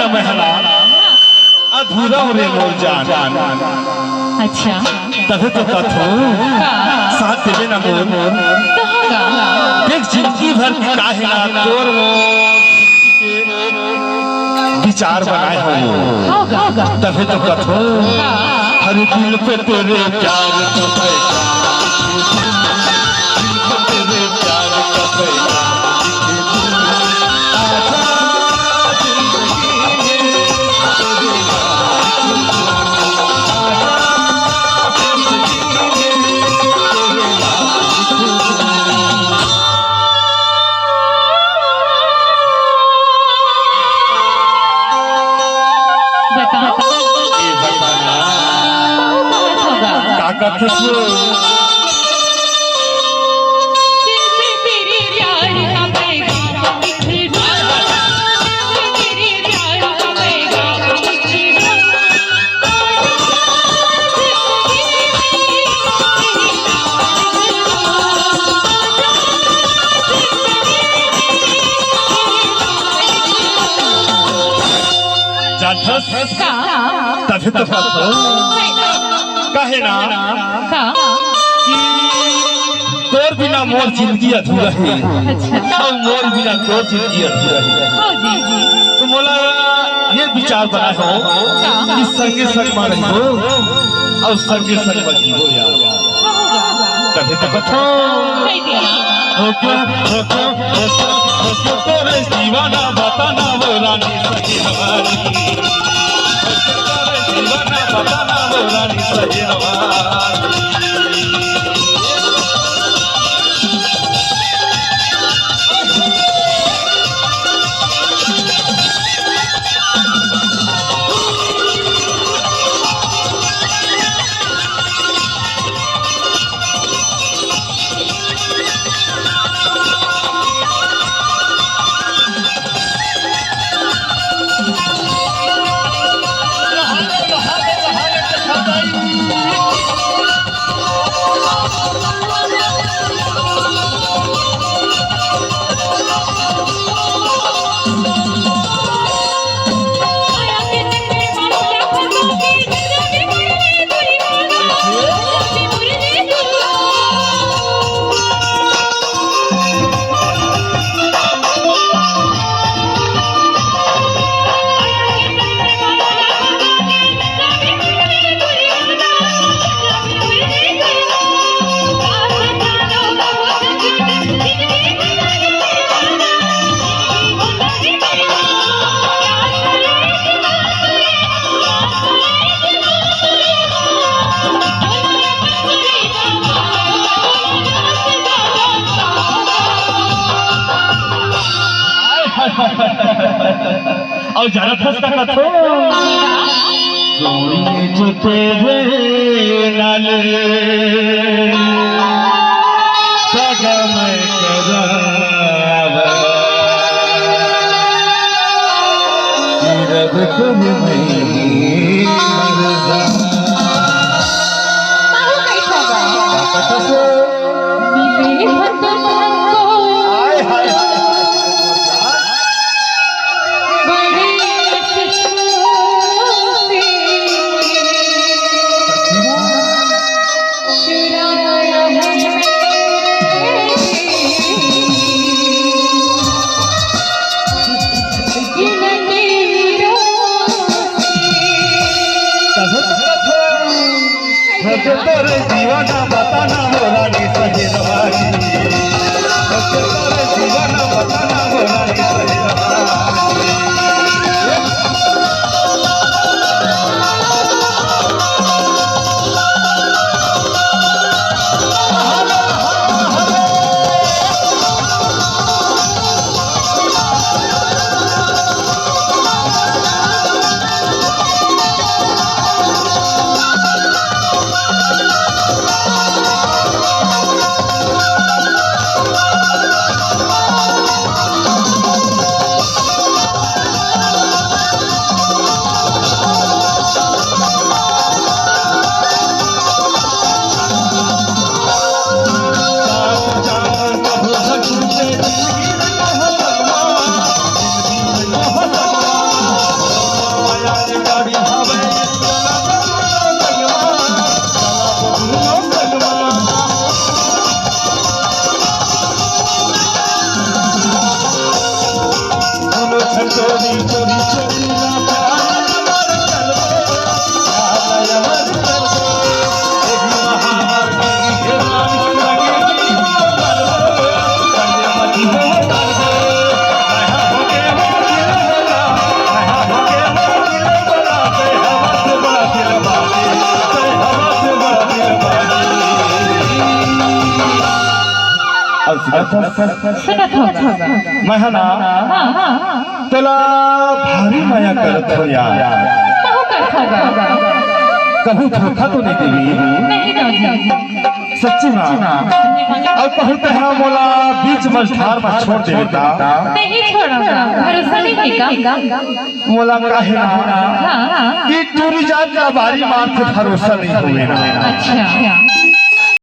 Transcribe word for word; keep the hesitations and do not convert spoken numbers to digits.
महला अधूरा हो रे मोर जान। अच्छा। तभे तो कथो का? साथ देबे ना मोर। तो होगा। देख, जिंदगी भर काहे ना तोर मोर विचार बनाए हो। होगा, होगा। तभे तो कथो। का? हर दिल पे तेरे प्यार का पैगाम, दिल पे तेरे प्यार का पैगाम। बता। ए भगवान। का कहत हस? जाथस? का? तभे तो कथो। काहे ना? का? कि तोर बिना मोर जिंदगी अधूरा हे। अच्छा। अउ मोर बिना तोर जिंदगी अधूरा हे। हाँ जी, जी। तो मोला ये विचार बनाए हो का? कि संगे संग मा रहिबो अउ संगे संग मा जीबो यार। तभे तो कथो। कहि दिया। हो क्यों, हो क्यों, हो क्यों, हो क्यों तोरे दीवाना बताना वो रानी सही हमारी। हो क्यों तोरे दीवाना बताना वो रानी सही हमारी। अउ जानत हस का कथो? सोनिए जो तेरे नाल सगा मैं करावा, कि रब कर मैं मर जा। बाबू कैसा बा? का कथो? हाय, हाय, हाय। तोरे दीवाना बताना मोरा नी सजनवा जी। तोरे दीवाना बताना मोरा नी सजनवा जी। सुनत हो। मैं ह ना तोला भारी मया करत हो यार। कहूँ धोखा तो नहीं देबे? सच्ची माँ। अउ कहूँ तैं हा मोला बीच मझधार म छोड़ देबे त? नहीं छोड़ंव, भरोसा नहीं हे का? मोला काहे ना कि टूरी जात ला बारी मारथे, भरोसा नहीं होवे ना। अच्छा।